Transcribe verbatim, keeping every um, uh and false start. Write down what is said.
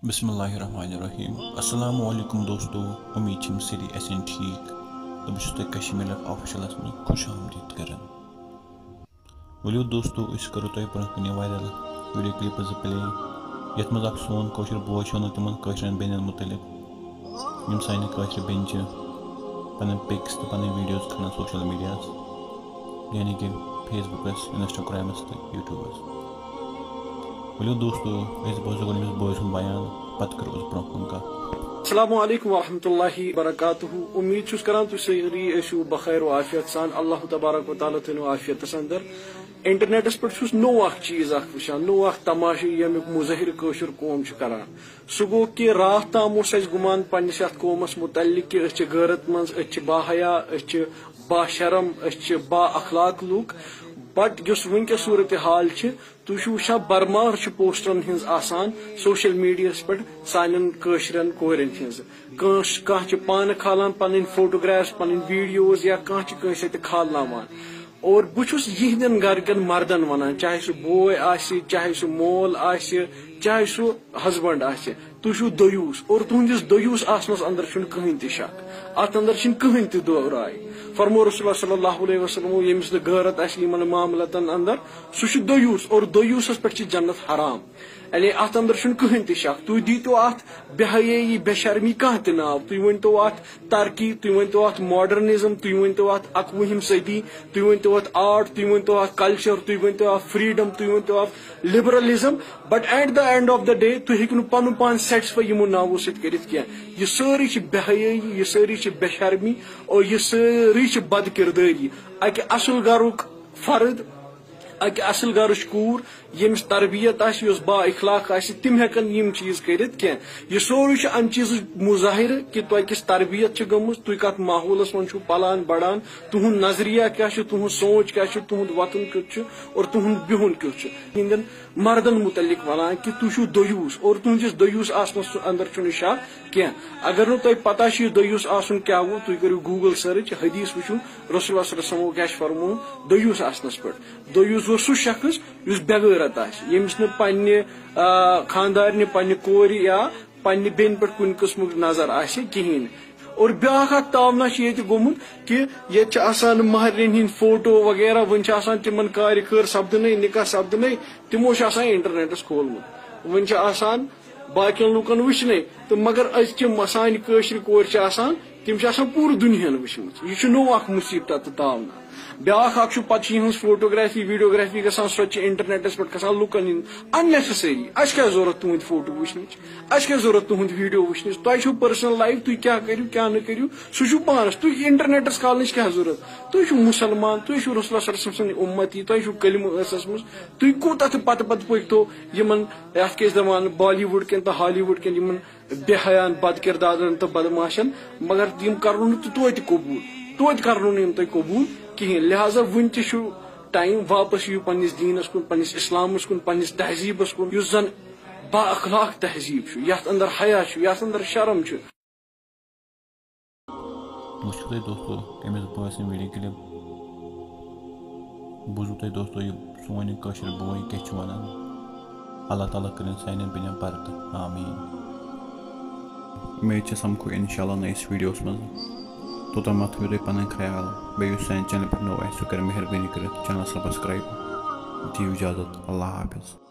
بسم اللہ الرحمن الرحیم۔ السلام علیکم دوستو، امید چھم سٲری آسن ٹھیک تہٕ بہٕ چھُس تۄہہِ کشمیر لف آفیشلس منٛز خوش آمدید کران۔ ؤلِو دوستو، أسۍ کرو تۄہہِ برونٛہہ کنہِ وایرل ویڈیو کلپ زٕ پلے، یتھ منٛز اکھ سون کٲشُر بوے چھُ ونان تِمن کٲشرٮ۪ن بیٚنٮ۪ن متعلق، یِم سانہِ کٲشرِ بیٚنہِ چھِ پنٕنۍ پکس تہٕ پنٕنۍ ویڈیوز کھالان سوشل میڈیاہس، یعنی کہِ فیس بُکس، انسٹاگرامس تہٕ یوٹیوبس۔ ؤلِو دوستو، أسۍ بوزو گۄڈٕ أمِس بٲے سُنٛد بیان، پتہٕ کرو أسۍ برونٛہہ کُن کتھ۔ السلام علیکم ورحمۃ اللہ وبرکاتہ۔ امید چھُس کران تُہۍ سٲری ٲسِو بخیر و عافیت سان۔ اللہ تبارک و تعالیٰ تھٲینو عافیتس اندر۔ انٹرنیٹس پٮ۪ٹھ چھُس نوٚو اکھ چیٖز اکھ وٕچھان، نوٚو اکھ تماشہٕ، ییٚمیُک مظٲہرٕ کٲشُر قوم چھُ کران۔ سُہ گوٚو کہِ راتھ تام اوس اَسہِ گُمان پننِس یَتھ قومَس مُتعلِق کہِ أسۍ چھِ غٲرت منٛز، أسۍ چھِ باحیا، أسۍ چھِ باشرم، أسۍ چھِ با اخلاق لُکھ۔ But یُس وٕنکیٚس صوٗرتِ حال چھِ، تُہۍ چھِو وٕچھان برمار چھِ پوسٹرن ہٕنٛز آسان سوشل میڈیاہَس پٮ۪ٹھ سانٮ۪ن کٲشرٮ۪ن کورٮ۪ن ہٕنٛز۔ کٲنٛسہِ، کانٛہہ چھِ پانہٕ کھالان پنٕنۍ فوٹوگرافس، پنٕنۍ ویڈیوز یا کانٛہہ چھِ کٲنٛسہِ سۭتۍ کھالناوان۔ اور بہٕ چھُس یِہنٛدٮ۪ن گرِکٮ۪ن مردن ونان، چاہے سُہ بوے آسہِ، چاہے سُہ مول آسہِ، چاہے سُہ ہسبنڈ آسہِ، تُہۍ چھِو دیوٗس اور تُہنٛدِس دیوٗس آسنس اندر چھُنہٕ کٕہٕنۍ تہِ شک، اتھ اندر چھِنہٕ کٕہٕنۍ تہِ دو راے۔ فرمو رسول اللہ صلی اللہ علیہ وسلم، ییٚمِس نہٕ غٲرت آسہِ یِمن معاملاتن اندر، سُہ چھُ دیوٗس اور دیوٗسس پٮ۪ٹھ چھِ جنت حرام۔ یعنی اتھ اندر چھُنہٕ کٕہٕنۍ تہِ شک۔ تُہۍ دیٖتو اتھ بے حیٲیی، بے شرمی کانٛہہ تہِ ناو۔ تُہۍ ؤنۍتو اتھ ترقی، تُہۍ ؤنۍتو اتھ ماڈرنزم، تُہۍ ؤنۍتو اتھ اکوُہِم صدی، تُہۍ ؤنۍتو اتھ آرٹ، تُہۍ ؤنۍتو اتھ کلچر، تُہۍ ؤنۍتو اتھ فریڈم، تُہۍ ؤنۍتو اتھ liberalism. But at the end of the day، تُہۍ ہیٚکِو نہٕ پنُن پان سیٹسفاے یِمو ناوو سۭتۍ کٔرِتھ کینٛہہ۔ یہِ سٲرٕے چھِ بے حیٲیی، یہِ سٲرٕے چھِ بے شرمی اور یہِ سٲرٕے چھِ بد کردٲری۔ اکہِ اصل گرُک فرد، اکہِ اصل گرٕچ کوٗر، ییٚمِس تربیت آسہِ، یۄس با اخلاق آسہِ، تِم ہٮ۪کن یِم چیٖز کٔرِتھ کینٛہہ۔ یہِ سورُے چھُ امہِ چیٖزٕچ مظاہرٕ کہِ تۄہہِ کِژھ تربیت چھِ گٔمٕژ، تُہۍ کتھ ماحولس منٛز چھِو پلان بڑان، تُہُنٛد نظریہ کیٛاہ چھُ، تُہُنٛد سونچ کیٛاہ چھُ، تُہُنٛد وۄتھُن کیُتھ چھُ اور تُہُنٛد بِہُن کیُتھ چھُ۔ یِہنٛدٮ۪ن مردن متعلق ونان کہِ تُہۍ چھِو دیوٗس اور تُہنٛدِس دیوٗس آسنس اندر چھُنہٕ شک کینٛہہ۔ اگر نہٕ تۄہہِ پتہ چھُ یہِ دیوٗس آسُن کیٛاہ گوٚو، تُہۍ کٔرِو Google search، حدیث وٕچھِو، رسول اللہ صلی اللہ علیہ وسلمو کیٛاہ چھُ فرمومُت دیوٗس آسنس پٮ۪ٹھ۔ دیوٗس گوٚو سُہ شخص یُس بے غیرت آسہِ، ییٚمِس نہٕ پننہِ، آ، خاندارنہِ، پننہِ کورِ یا پننہِ بیٚنہِ پٮ۪ٹھ کُنہِ قٕسمُک نظر آسہِ کِہیٖنۍ۔ اور بیٛاکھ اکھ تاونا چھُ ییٚتہِ گوٚمُت کہِ ییٚتہِ چھِ آسان مہرنٮ۪ن ہٕنٛدۍ فوٹو وغیرہ، وۄنۍ چھِ آسان تِمن کارِ خٲر سپدنَے، نکاح سپدنَے، تِمو چھُ آسان انٹرنیٹس کھولمُت۔ وۄنۍ چھِ آسان باقین لوٗکن وٕچھنَے، تہٕ مگر أزچہِ م-، سانہِ کٲشرِ کورِ چھِ آسان، تِم چھِ آسان پوٗرٕ دُنیاہن وٕچھمٕژ۔ یہِ چھُ نوٚو اکھ مُصیبت تہٕ تاونا۔ بیٛاکھ اکھ چھُ، پتہٕ چھِ یِہٕنٛز فوٹوگرافی، ویڈیوگرافی گژھان، سۄ تہِ چھِ انٹرنیٹس پٮ۪ٹھ کھسان، لُکن ہٕنٛدۍ unnecessary۔ اَسہِ کیٛاہ ضروٗرت تُہٕنٛدۍ فوٹو وٕچھنٕچ؟ اَسہِ کیٛاہ ضروٗرت تُہُنٛد ویڈیو وٕچھنٕچ؟ تۄہہِ چھُو personal life، تُہۍ کیٛاہ کٔرِو، کیٛاہ نہٕ کٔرِو، سُہ چھُو پانس۔ تُہۍ انٹرنیٹس کھالنٕچ کیٛاہ ضروٗرت؟ تُہۍ چھِو مُسلمان، تُہۍ چھِو رسول اللہ صلی اللہ علیہ وسلم سٕنٛدۍ اُمتی، تۄہہِ چھُو کلمہٕ ٲسس منٛز۔ تُہۍ کوٗتاہ تہِ پتہٕ پتہٕ پٔکۍتو یِمن، یتھ کیٛاہ ٲسۍ دپان، بالی وُڈ کٮ۪ن تہٕ ہالی وُڈ کٮ۪ن یِمن بے حیاہن، بد کردارن تہٕ بدمعاشن، مگر یِم کرنو نہٕ تہٕ توتہِ قبوٗل، توتہِ کرنو نہٕ یِم تۄہہِ قبوٗل کِہیٖنۍ۔ لہذا وُنہِ تہِ چھُ ٹایم، واپس یِیِو پننِس دیٖنس کُن، پننِس اسلامس کُن، پننِس تہذیٖبس کُن، یُس زن با اخلاق تہذیٖب چھُ، یتھ اندر حیا چھُ، یتھ اندر شرم چھُ۔ وٕچھِو تُہۍ دوستو أمِس بٲے سٕنٛدۍ ویڈیو کلپ، بوٗزِو تُہۍ دوستو یہِ سون یہِ کٲشِر بوے کیٛاہ چھُ ونان۔ اللہ تعالیٰ کٔرِن سانٮ۪ن بیٚنٮ۪ن برکت۔ آمیٖن۔ اُمید چھِ سمکھو انشاءاللہ نٔیِس ویڈیوس منٛز۔ توٚتام تھٲیِو تُہۍ پنٕنۍ خیال۔ بیٚیہِ یُس سانہِ چینلہِ پٮ۪ٹھ نوٚو آسہِ، سُہ کرِ مہربٲنی کٔرِتھ چینل سبسکرایب۔ دِیِو اجازت۔ اللہ حافظ۔